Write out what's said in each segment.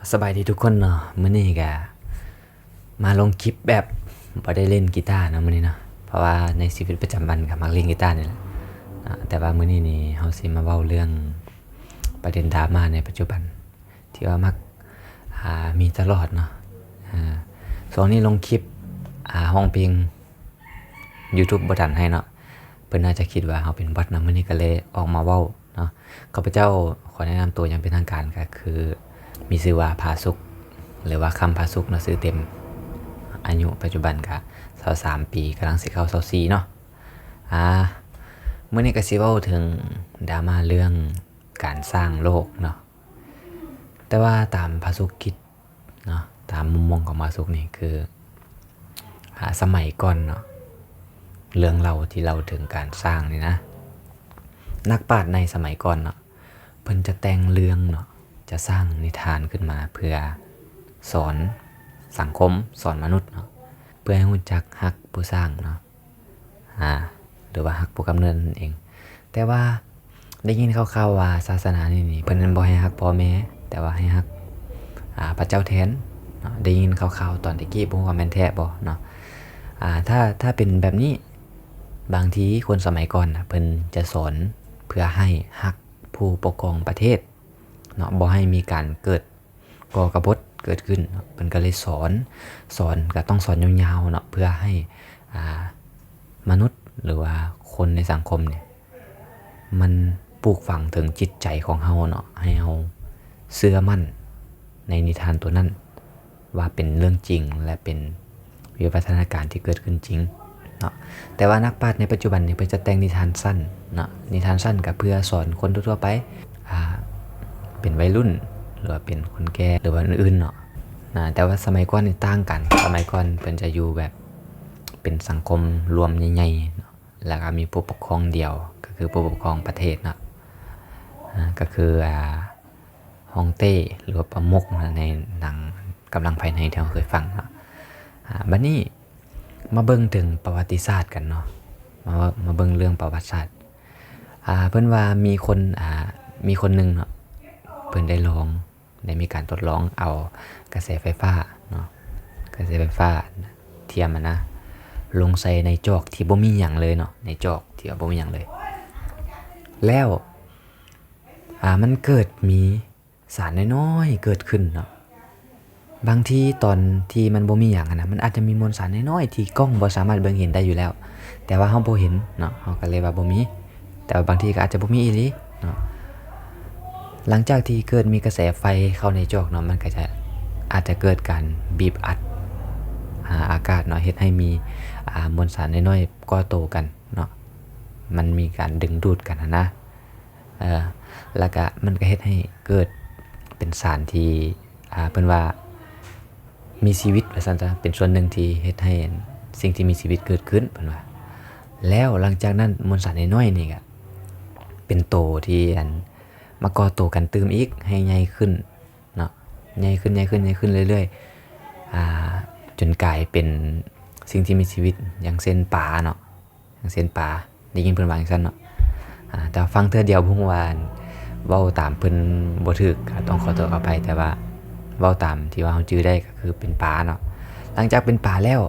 ສະບາຍດີທຸກຄົນເນາະ, ມື້ນີ້ກະມາລົງຄລິບແບບບໍ່ໄດ້ຫຼິ້ນກີຕາເນາະມື້ນີ້ເນາະ, ເພາະວ່າໃນຊີວິດປະຈຳວັນກະມັກຫຼິ້ນກີຕານີ້ແຫຼະເນາະ, ແຕ່ວ່າມື້ນີ້ນີ້ເຮົາຊິມາເວົ້າເລື່ອງປະເດັນດຣາມາໃນປັດຈຸບັນ ທີ່ວ່າມັກ ອາ ມີຕະຫຼອດເນາະ. ອາ ຊ່ວງນີ້ລົງຄລິບ ອາ ຮ້ອງເພງ YouTube ບໍ່ດັນໃຫ້ເນາະ, ເພິ່ນອາດຈະຄິດວ່າເຮົາເປັນບັອດເນາະ, ມື້ນີ້ກະເລີຍອອກມາເວົ້າເນາະ. ຂ້າພະເຈົ້າຂໍແນະນຳຕົວຢ່າງເປັນທາງການ ກະຄືມີຊື່ວ່າ ພາສຸກ ຫຼືວ່າ ຄຳ ພາສຸກເນາະ, ຊື່ເຕັມ. ອາຍຸປັດຈຸບັນກະຊາວສາມປີ ກຳລັງຊິເຂົ້າຊາວສີ່ເນາະ. ອາ ມື້ນີ້ກະຊິເວົ້າເຖິງດຣາມາເລື່ອງການສ້າງໂລກເນາະ, ແຕ່ວ່າຕາມພາສຸກຄິດ ເນາະ, ຕາມມຸມມອງຂອງພາສຸກນີ້ຄື ອາ ສະໄໝກ່ອນເນາະ, ເລື່ອງເລົ່າທີ່ເລົ່າເຖິງການສ້າງນີ້ນະ, ນັກປາດໃນສະໄໝກ່ອນເນາະ ເພິ່ນຈະແຕ່ງເລື່ອງເນາະ, ຈະສ້າງນິທານຂຶ້ນມາເພື່ອສອນສັງຄົມ, ສອນມະນຸດເນາະ, ເພື່ອໃຫ້ຮູ້ຈັກຮັກຜູ້ສ້າງເນາະ. ອາ ຫຼືວ່າຮັກຜູ້ກຳເນີດນັ້ນເອງ. ແຕ່ວ່າໄດ້ຍິນຂ່າວໆວ່າສາສະໜານີ້ນີ້ ເພິ່ນບໍ່ໃຫ້ຮັກພໍ່ແມ່, ແຕ່ວ່າໃຫ້ຮັກ ອາ ພະເຈົ້າແທນເນາະ, ໄດ້ຍິນຂ່າວໆຕອນແຕ່ກີ້, ບໍ່ຮູ້ວ່າແມ່ນແທ້ບໍ່ເນາະ. ອາ ຖ້າ ຖ້າເປັນແບບນີ້ ບາງທີຄົນສະໄໝກ່ອນນະ ເພິ່ນຈະສອນເພື່ອໃຫ້ຮັກຜູ້ປົກຄອງປະເທດເນາະ, ບໍ່ໃຫ້ມີການເກີດ ກໍ່ກະບົດເກີດຂຶ້ນເນາະ, ເພິ່ນກະເລີຍສອນ, ສອນກະຕ້ອງສອນຍາວໆເນາະ ເພື່ອໃຫ້ ອາ ມະນຸດ ຫຼືວ່າຄົນໃນສັງຄົມນີ້ ມັນປູກຝັງເຖິງຈິດໃຈຂອງເຮົາເນາະ, ໃຫ້ເຮົາເຊື່ອໝັ້ນໃນນິທານໂຕນັ້ນວ່າເປັນເລື່ອງຈິງ ແລະ ເປັນ ວິວັດທະນາການທີ່ເກີດຂຶ້ນຈິງເນາະ. ແຕ່ວ່ານັກປາດໃນປັດຈຸບັນນີ້ ເພິ່ນຈະແຕ່ງນິທານສັ້ນເນາະ, ນິທານສັ້ນກະເພື່ອສອນຄົນທົ່ວໆໄປ ອາ ເປັນໄວລຸ້ນ ຫຼືວ່າເປັນຄົນແກ່ ຫຼືວ່າອື່ນໆເນາະ. ນະ ແຕ່ວ່າສະໄໝກ່ອນນີ້ຕ່າງກັນ, ສະໄໝກ່ອນເພິ່ນຈະຢູ່ແບບເປັນສັງຄົມລວມໃຫຍ່ໆເນາະ, ແລ້ວກະມີຜູ້ປົກຄອງດຽວ ກະຄືຜູ້ປົກຄອງປະເທດເນາະ, ອາ ກະຄື ອາ ຮອງເຕ້ ຫຼືວ່າປະມຸກໃນໜັງກຳລັງພາຍໃນທີ່ເຮົາເຄີຍຟັງເນາະ. ອາ ບັດນີ້ມາເບິ່ງເຖິງປະຫວັດຕິສາດກັນເນາະ, ມາ ມາເບິ່ງເລື່ອງປະຫວັດສາດ. ອາ ເພິ່ນວ່າມີຄົນ ອາ ມີຄົນໜຶ່ງເນາະ ເພິ່ນໄດ້ລອງ ໄດ້ມີການທົດລອງເອົາກະແສໄຟຟ້າເນາະ, ກະແສໄຟຟ້າທຽມຫັ້ນນະ ລົງໃສ່ໃນຈອກທີ່ບໍ່ມີຫຍັງເລີຍເນາະ, ໃນຈອກທີ່ວ່າບໍ່ມີຫຍັງເລີຍ. ແລ້ວ ອາ ມັນເກີດມີ ສານນ້ອຍໆເກີດຂຶ້ນເນາະ. ບາງທີຕອນທີ່ມັນບໍ່ມີຫຍັງຫັ້ນນະ ມັນອາດຈະມີມວນສານນ້ອຍໆທີ່ກ້ອງບໍ່ສາມາດເບິ່ງເຫັນໄດ້ຢູ່ແລ້ວ, ແຕ່ວ່າເຮົາບໍ່ເຫັນເນາະ, ເຮົາກະເລີຍວ່າບໍ່ມີ, ແຕ່ວ່າບາງທີກະອາດຈະບໍ່ມີອີ່ຫຼີເນາະ. ຫຼັງຈາກທີ່ເກີດມີກະແສໄຟເຂົ້າໃນຈອກເນາະ, ມັນກະຈະ ອາດຈະເກີດການບີບອັດ ອາ ອາກາດເນາະ, ເຮັດໃຫ້ມີ ອາ ມວນສານນ້ອຍໆກໍ່ໂຕກັນເນາະ, ມັນມີການດຶງດູດກັນຫັ້ນນະ. ເອີ ແລ້ວກະມັນກະເຮັດໃຫ້ເກີດເປັນສານທີ່ ອາ ເພິ່ນວ່າມີຊີວິດວ່າຊັ້ນຊະ, ເປັນສ່ວນໜຶ່ງທີ່ເຮັດໃຫ້ສິ່ງທີ່ມີຊີວິດເກີດຂຶ້ນ ເພິ່ນວ່າ. ແລ້ວຫຼັງຈາກນັ້ນ ມວນສານນ້ອຍໆນີ້ກະເປັນໂຕທີ່ ອັນ ມາກໍ່ໂຕກັນຕື່ມອີກ ໃຫ້ໃຫຍ່ຂຶ້ນເນາະ, ໃຫຍ່ຂຶ້ນ ໃຫຍ່ຂຶ້ນ ໃຫຍ່ຂຶ້ນເລື້ອຍໆ ອາ ຈົນກາຍເປັນສິ່ງທີ່ມີຊີວິດ ຢ່າງເຊັ່ນປາເນາະ. ຢ່າງເຊັ່ນປາ ໄດ້ຍິນເພິ່ນວ່າຈັ່ງຊັ້ນເນາະ. ອາ ແຕ່ວ່າຟັງເທື່ອດຽວບໍ່ຮູ້ວ່າເວົ້າຕາມເພິ່ນບໍ່ຖືກ ກະຕ້ອງຂໍໂທດຂໍອະໄພ, ແຕ່ວ່າເວົ້າຕາມທີ່ວ່າເຮົາຈື່ໄດ້ກະຄືເປັນປາເນາະ. ຫຼັງຈາກເປັນປາແລ້ວ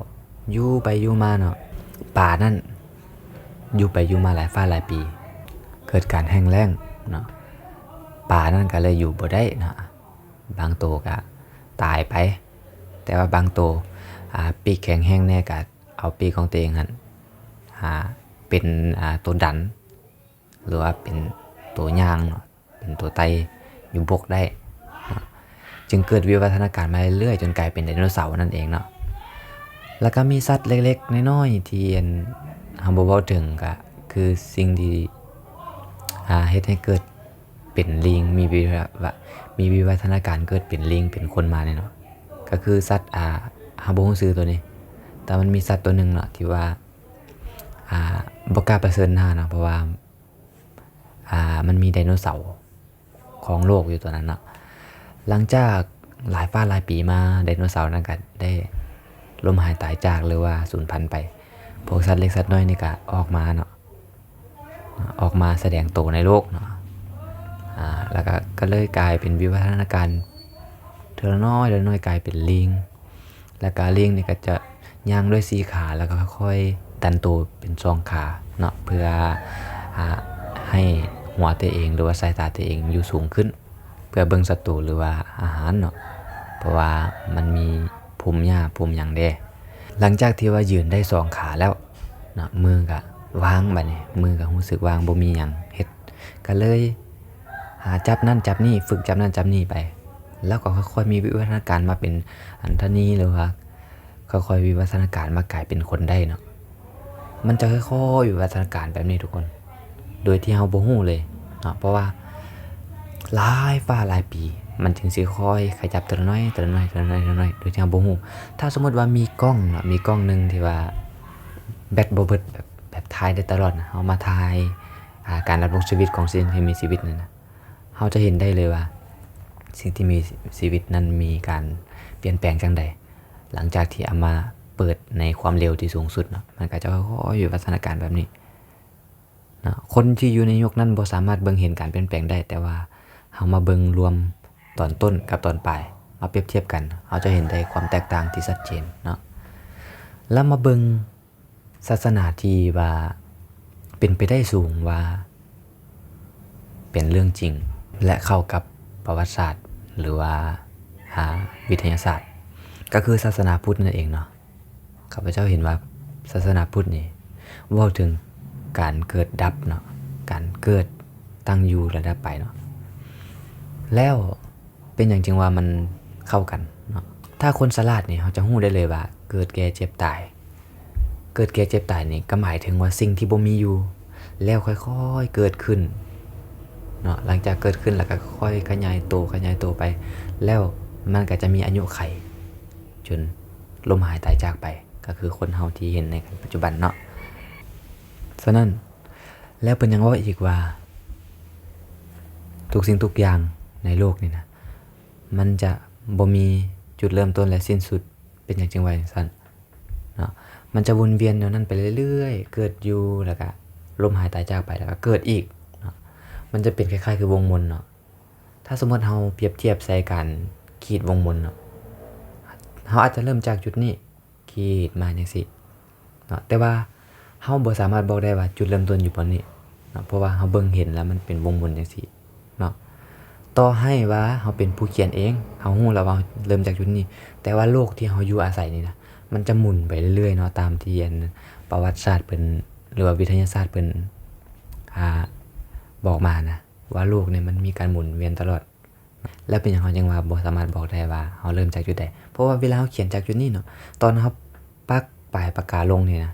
ຢູ່ໄປຢູ່ມາເນາະ ປານັ້ນ ຢູ່ໄປຢູ່ມາຫຼາຍຟ້າຫຼາຍປີ ເກີດການແຫ້ງແລ້ງເນາະ, ປານັ້ນກະເລີຍຢູ່ບໍ່ໄດ້ເນາະ. ບາງໂຕກະຕາຍໄປ, ແຕ່ວ່າບາງໂຕ ອາ ປີກແຂງແຮງແດ່ກະ ເອົາປີກຂອງຕົວເອງຫັ້ນ ອາ ເປັນ ອາ ໂຕດັນ ຫຼືວ່າເປັນໂຕຍ່າງເນາະ, ເປັນໂຕໄຕ່ຢູ່ບົກໄດ້ເນາະ, ຈຶ່ງເກີດວິວັດທະນາການມາເລື້ອຍໆ ຈົນກາຍເປັນໄດໂນເສົານັ້ນເອງເນາະ. ແລ້ວກະມີສັດເລັກໆນ້ອຍໆທີ່ ອັນ ເຮົາບໍ່ເວົ້າເຖິງ ກະຄືສິ່ງທີ່ ອາ ເຮັດໃຫ້ເກີດ ເປັນລີງ ມີວິວະ ມີວິວັດທະນາການເກີດເປັນລີງເປັນຄົນມານີ້ເນາະ, ກະຄືສັດ ອາ ເຮົາບໍ່ຮູ້ຊື່ໂຕນີ້, ແຕ່ມັນມີສັດໂຕໜຶ່ງເນາະ ທີ່ວ່າ ອາ ບໍ່ກ້າປະເຊີນໜ້າເນາະ ເພາະວ່າ ອາ ມັນມີໄດໂນເສົາຄອງໂລກຢູ່ໂຕນັ້ນເນາະ. ຫຼັງຈາກຫຼາຍຟ້າຫຼາຍປີມາ ໄດໂນເສົານັ້ນກະໄດ້ລົ້ມຫາຍຕາຍຈາກ ຫຼືວ່າສູນພັນໄປ, ພວກສັດເລັກສັດນ້ອຍນີ້ກະອອກມາເນາະ. ອອກມາສະແດງໂຕໃນໂລກເນາະ, ອາ ແລ້ວກະ ກະເລີຍກາຍເປັນວິວັດທະນາການ ເທື່ອລະນ້ອຍ ເທື່ອລະນ້ອຍ ກາຍເປັນລີງ ແລ້ວກະລີງນີ້ກໍຈະຍ່າງດ້ວຍສີ່ຂາ ແລ້ວກໍຄ່ອຍໆດັນໂຕເປັນສອງຂາເນາະ ເພື່ອ ອາ ໃຫ້ຫົວຕົວເອງ ຫຼືວ່າສາຍຕາຕົວເອງຢູ່ສູງຂຶ້ນ ເພື່ອເບິ່ງສັດຕູ ຫຼືວ່າອາຫານເນາະ ເພາະວ່າມັນມີ ພູມຫຍ້າພູມຫຍັງເດ້. ຫຼັງຈາກທີ່ວ່າຢືນໄດ້ສອງຂາແລ້ວເນາະ ມືກະວ່າງ ບາດນີ້ມືກະຮູ້ສຶກວ່າງ ບໍ່ມີຫຍັງເຮັດ ກະເລີຍຫາຈັບນັ້ນຈັບນີ້ ຝຶກຈັບນັ້ນຈັບນີ້ໄປ ແລ້ວກໍຄ່ອຍໆມີວິວັດທະນາການມາເປັນອັນທະນີ ຫຼືວ່າຄ່ອຍໆວິວັດທະນາການມາກາຍເປັນຄົນໄດ້ເນາະ. ມັນຈະຄ່ອຍໆວິວັດທະນາການແບບນີ້ທຸກຄົນ ໂດຍທີ່ເຮົາບໍ່ຮູ້ເລີຍເນາະ ເພາະວ່າຫຼາຍຟ້າຫຼາຍປີ ມັນຈຶ່ງຊິຄ່ອຍຂະຫຍັບເທື່ອລະໜ້ອຍ ເທື່ອລະໜ້ອຍ ເທື່ອລະໜ້ອຍ ເທື່ອລະໜ້ອຍ ໂດຍທີ່ເຮົາບໍ່ຮູ້. ຖ້າສົມມຸດວ່າມີກ້ອງເນາະ ມີກ້ອງໜຶ່ງທີ່ວ່າແບັດບໍ່ເບິດ ແບບ ແບບຖ່າຍໄດ້ຕະຫຼອດນະ ເຮົາມາຖ່າຍ ອາ ການດຳລົງຊີວິດຂອງສິ່ງທີ່ມີຊີວິດນັ້ນນະ ເຮົາຈະເຫັນໄດ້ເລີຍວ່າສິ່ງທີ່ມີຊີວິດນັ້ນມີການປ່ຽນແປງຈັ່ງໃດ ຫຼັງຈາກທີ່ເອົາມາເປີດໃນຄວາມເລັວທີ່ສູງສຸດເນາະ ມັນກໍຈະຄ່ອຍໆວິວັດທະນາການແບບນີ້. ເນາະ ຄົນທີ່ຢູ່ໃນຍຸກນັ້ນບໍ່ສາມາດເບິ່ງເຫັນການປ່ຽນແປງໄດ້ ແຕ່ວ່າເຮົາມາເບິ່ງລວມຕອນຕົ້ນກັບຕອນປາຍ ມາປຽບທຽບກັນ ເຮົາຈະເຫັນໄດ້ຄວາມແຕກຕ່າງທີ່ຊັດເຈນເນາະ. ແລ້ວມາເບິ່ງສາສະໜາທີ່ວ່າເປັນໄປໄດ້ສູງວ່າເປັນເລື່ອງຈິງ ແລະ ເຂົ້າກັບປະຫວັດສາດ ຫຼືວ່າ ອາ ວິທະຍາສາດ ກໍຄືສາສະໜາພຸດນັ້ນເອງເນາະ. ຂ້າພະເຈົ້າເຫັນວ່າສາສະໜາພຸດນີ້ເວົ້າເຖິງການເກີດດັບເນາະ ການເກີດ ຕັ້ງຢູ່ ແລະ ດັບໄປເນາະ. ແລ້ວເປັນຫຍັງຈຶ່ງວ່າມັນເຂົ້າກັນເນາະ? ຖ້າຄົນສະຫຼາດນີ້ ເຮົາຈະຮູ້ໄດ້ເລີຍວ່າເກີດ ແກ່ ເຈັບ ຕາຍ. ເກີດ ແກ່ ເຈັບ ຕາຍນີ້ກໍໝາຍເຖິງວ່າສິ່ງທີ່ບໍ່ມີຢູ່ ແລ້ວຄ່ອຍໆເກີດຂຶ້ນເນາະ. ຫຼັງຈາກເກີດຂຶ້ນແລ້ວກໍຄ່ອຍຂະຫຍາຍໂຕ ຂະຫຍາຍໂຕໄປ ແລ້ວມັນກໍຈະມີອາຍຸໄຂ ຈົນລົ້ມຫາຍຕາຍຈາກໄປ ກໍຄືຄົນເຮົາທີ່ເຫັນໃນປັດຈຸບັນເນາະ. ສະນັ້ນ ແລ້ວເພິ່ນຍັງເວົ້າອີກວ່າ ທຸກສິ່ງທຸກຢ່າງໃນໂລກນີ້ນະ ມັນຈະບໍ່ມີຈຸດເລີ່ມຕົ້ນ ແລະ ສິ້ນສຸດ. ເປັນຫຍັງຈຶ່ງວ່າຈັ່ງຊັ້ນເນາະ? ມັນຈະວົນວຽນແນວນັ້ນໄປເລື້ອຍໆ ເກີດຢູ່ ແລ້ວກະລົ້ມຫາຍຕາຍຈາກໄປ ແລ້ວກະເກີດອີກເນາະ. ມັນຈະເປັນຄ້າຍໆຄືວົງມົນເນາະ. ຖ້າສົມມຸດເຮົາປຽບທຽບໃສ່ການຂີດວົງມົນເນາະ ເຮົາອາດຈະເລີ່ມຈາກຈຸດນີ້ ຂີດມາຈັ່ງຊີ້ເນາະ ແຕ່ວ່າເຮົາບໍ່ສາມາດບອກໄດ້ວ່າຈຸດເລີ່ມຕົ້ນຢູ່ບ່ອນນີ້ເນາະ ເພາະວ່າເຮົາເບິ່ງເຫັນແລ້ວມັນເປັນວົງມົນຈັ່ງຊີ້ເນາະ. ຕໍ່ໃຫ້ວ່າເຮົາເປັນຜູ້ຂຽນເອງ ເຮົາຮູ້ແລ້ວວ່າເລີ່ມຈາກຈຸດນີ້ ແຕ່ວ່າໂລກທີ່ເຮົາຢູ່ອາໄສນີ້ນະ ມັນຈະໝູນໄປເລື້ອຍໆເນາະ ຕາມທີ່ອັນປະຫວັດສາດເພິ່ນ ຫຼືວ່າວິທະຍາສາດເພິ່ນ ອາ ບອກມານະ ວ່າໂລກນີ້ມັນມີການໝູນວຽນຕະຫຼອດ. ແລ້ວເປັນຫຍັງເຮົາຈຶ່ງວ່າບໍ່ສາມາດບອກໄດ້ວ່າເຮົາເລີ່ມຈາກຈຸດໃດ? ເພາະວ່າເວລາເຮົາຂຽນຈາກຈຸດນີ້ເນາະ ຕອນເຮົາປັກປາຍປາກກາລົງນີ້ນະ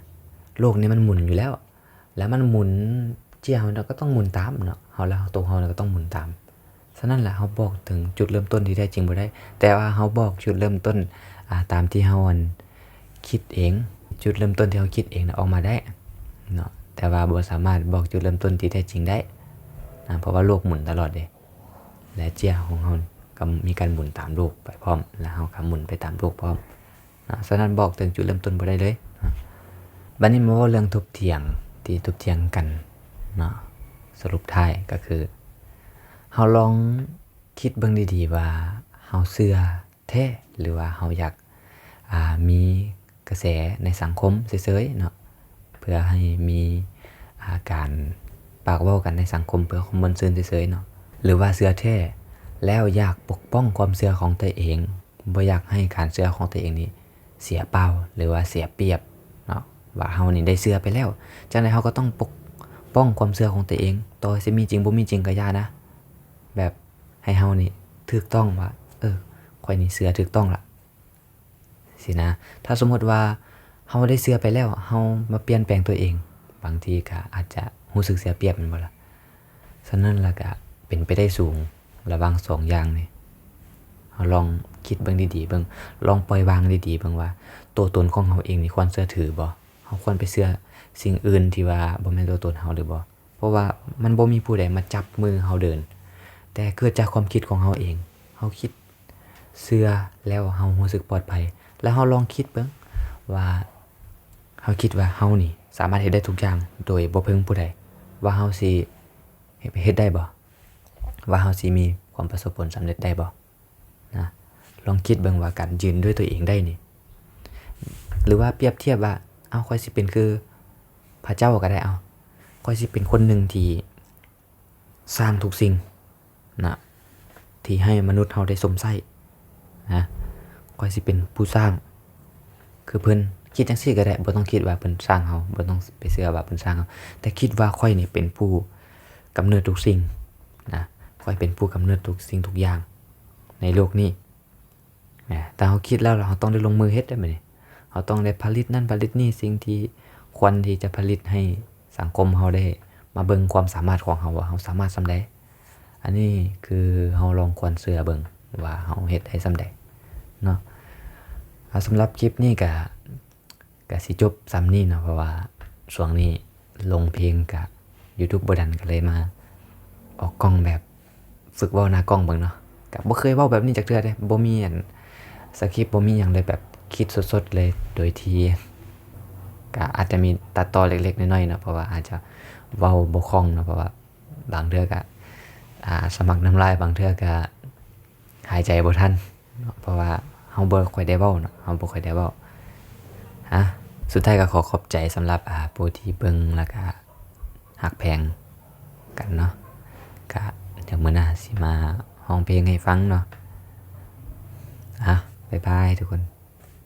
ໂລກນີ້ມັນໝູນຢູ່ແລ້ວ ແລ້ວມັນໝູນ ເຈ້ຍເຮົາກໍຕ້ອງໝູນຕາມເນາະ ເຮົາ ແລ້ວໂຕເຮົາກໍຕ້ອງໝູນຕາມ. ສະນັ້ນລະ ເຮົາບອກເຖິງຈຸດເລີ່ມຕົ້ນທີ່ແທ້ຈິງບໍ່ໄດ້ ແຕ່ວ່າເຮົາບອກຈຸດເລີ່ມຕົ້ນ ອາ ຕາມທີ່ເຮົາອັນ ຄິດເອງ ຈຸດເລີ່ມຕົ້ນທີ່ເຮົາຄິດເອງນະອອກມາໄດ້ເນາະ ແຕ່ວ່າບໍ່ສາມາດບອກຈຸດເລີ່ມຕົ້ນທີ່ແທ້ຈິງໄດ້ນະ ເພາະວ່າໂລກໝູນຕະຫຼອດເດ້ ແລະ ເຈ້ຍຂອງເຮົາກໍມີການໝູນຕາມໂລກໄປພ້ອມ ແລະ ເຮົາກໍໝູນໄປຕາມໂລກພ້ອມເນາະ. ສະນັ້ນບອກເຖິງຈຸດເລີ່ມຕົ້ນບໍ່ໄດ້ເລີຍເນາະ. ບັດນີ້ມາເວົ້າເລື່ອງຖົກຖຽງ ທີ່ຖົກຖຽງກັນເນາະ ສະຫຼຸບທ້າຍກໍຄື ເຮົາລອງຄິດເບິ່ງດີໆວ່າເຮົາເຊື່ອ ແທ້ ຫຼືວ່າເຮົາຢາກ ອາ ມີກະແສໃນສັງຄົມເສີຍໆເນາະ ເພື່ອໃຫ້ມີ ອາ ການປາກເວົ້າກັນໃນສັງຄົມ ເພື່ອຄວາມມ່ວນຊື່ນເສີຍໆເນາະ ຫຼືວ່າເຊື່ອແທ້ ແລ້ວຢາກປົກປ້ອງຄວາມເຊື່ອຂອງຕົວເອງ ບໍ່ຢາກໃຫ້ການເຊື່ອຂອງຕົວເອງນີ້ເສຍເປົ່າ ຫຼືວ່າເສຍປຽບເນາະ ວ່າເຮົານີ້ໄດ້ເຊື່ອໄປແລ້ວ ຈັ່ງໃດເຮົາກໍຕ້ອງປົກປ້ອງຄວາມເຊື່ອຂອງຕົວເອງ ຕໍ່ໃຫ້ຊິມີຈິງບໍ່ມີຈິງກໍຢ່ານະ ແບບ ໃຫ້ເຮົານີ້ຖືກຕ້ອງວ່າ ເອີ ຂ້ອຍນີ້ເຊື່ອຖືກຕ້ອງລະ ຊີ້ນະ. ຖ້າສົມມຸດວ່າເຮົາໄດ້ເຊື່ອໄປແລ້ວ ເຮົາມາປ່ຽນແປງຕົວເອງ ບາງທີກໍອາດຈະຮູ້ສຶກເສຍປຽບແມ່ນບໍ່ລະ? ສະນັ້ນລະກະເປັນໄປໄດ້ສູງ ລະຫວ່າງສອງຢ່າງນີ້ ເຮົາລອງຄິດເບິ່ງດີໆເບິ່ງ ລອງປ່ອຍວາງດີໆເບິ່ງວ່າ ຕົວຕົນຂອງເຮົາເອງນີ້ຄວນເຊື່ອຖືບໍ່? ເຮົາຄວນໄປເຊື່ອສິ່ງອື່ນທີ່ວ່າບໍ່ແມ່ນຕົວຕົນເຮົາຫຼືບໍ່? ເພາະວ່າມັນບໍ່ມີຜູ້ໃດມາຈັບມືເຮົາເດີນ ແຕ່ເກີດຈາກຄວາມຄິດຂອງເຮົາເອງ ເຮົາຄິດເຊື່ອແລ້ວເຮົາຮູ້ສຶກປອດໄພ ແລ້ວເຮົາລອງຄິດເບິ່ງວ່າ ເຮົາຄິດວ່າເຮົານີ້ສາມາດເຮັດໄດ້ທຸກຢ່າງໂດຍບໍ່ເພິ່ງຜູ້ໃດ ວ່າເຮົາຊິເຮັດໄດ້ບໍ່? ວ່າເຮົາຊິມີຄວາມປະສົບຜົນສຳເລັດໄດ້ບໍ່? ນະ ລອງຄິດເບິ່ງວ່າການຢືນດ້ວຍຕົວເອງໄດ້ນີ້ ຫຼືວ່າປຽບທຽບວ່າ ເອົາ ຂ້ອຍຊິເປັນຄືພະເຈົ້າກໍໄດ້ ເອົາ ຂ້ອຍຊິເປັນຄົນໜຶ່ງທີ່ສ້າງທຸກສິ່ງນະ ທີ່ໃຫ້ມະນຸດເຮົາໄດ້ຊົມໃຊ້ນະ ຂ້ອຍຊິເປັນຜູ້ສ້າງຄືເພິ່ນ. ຄິດຈັ່ງຊີ້ກໍໄດ້ ບໍ່ຕ້ອງຄິດວ່າເພິ່ນສ້າງເຮົາ ບໍ່ຕ້ອງໄປເຊື່ອວ່າເພິ່ນສ້າງເຮົາ ແຕ່ຄິດວ່າຂ້ອຍນີ້ເປັນຜູ້ກຳເນີດທຸກສິ່ງນະ ຂ້ອຍເປັນຜູ້ກຳເນີດທຸກສິ່ງທຸກຢ່າງໃນໂລກນີ້. ນະ ຖ້າເຮົາຄິດແລ້ວ ເຮົາຕ້ອງໄດ້ລົງມືເຮັດເດ້ບັດນີ້ ເຮົາຕ້ອງໄດ້ຜະລິດນັ້ນຜະລິດນີ້ ສິ່ງທີ່ຄວນທີ່ຈະຜະລິດໃຫ້ສັງຄົມເຮົາໄດ້ມາເບິ່ງຄວາມສາມາດຂອງເຮົາ ວ່າເຮົາສາມາດສ່ຳໃດ. ອັນນີ້ຄືເຮົາລອງຄວນເຊື່ອເບິ່ງວ່າເຮົາເຮັດໄດ້ສ່ຳໃດເນາະ. ອາ ສຳລັບຄລິບນີ້ກະ ກະຊິຈົບສ່ຳນີ້ເນາະ ເພາະວ່າຊ່ວງນີ້ລົງເພງກະ YouTube ບໍ່ດັນ ກະເລີຍມາອອກກ້ອງແບບຝຶກເວົ້າໜ້າກ້ອງເບິ່ງເນາະ. ກະບໍ່ເຄີຍເວົ້າແບບນີ້ຈັກເທື່ອເດ້ ບໍ່ມີອັນສະຄຣິບ ບໍ່ມີຫຍັງເລີຍ ແບບຄິດສົດໆເລີຍ ໂດຍທີ່ກະອາດຈະມີຕັດຕໍ່ເລັກໆນ້ອຍໆເນາະ ເພາະວ່າອາດຈະເວົ້າບໍ່ຄ່ອງເນາະ ເພາະວ່າບາງເທື່ອກະ ອາ ສະໝັກນ້ຳລາຍ ບາງເທື່ອກະ ຫາຍໃຈບໍ່ທັນເນາະ ເພາະວ່າເຮົາບໍ່ຄ່ອຍໄດ້ເວົ້າເນາະ ເຮົາບໍ່ຄ່ອຍໄດ້ເວົ້າ. ອາ ສຸດທ້າຍກໍຂໍຂອບໃຈສຳລັບ ອາ ຜູ້ທີ່ເບິ່ງ ແລ້ວກະຮັກແພງກັນເນາະ. ກະດຽວມື້ໜ້າຊິມາຮ້ອງເພງໃຫ້ຟັງເນາະ. ອາ ບາຍບາຍທຸກຄົນ.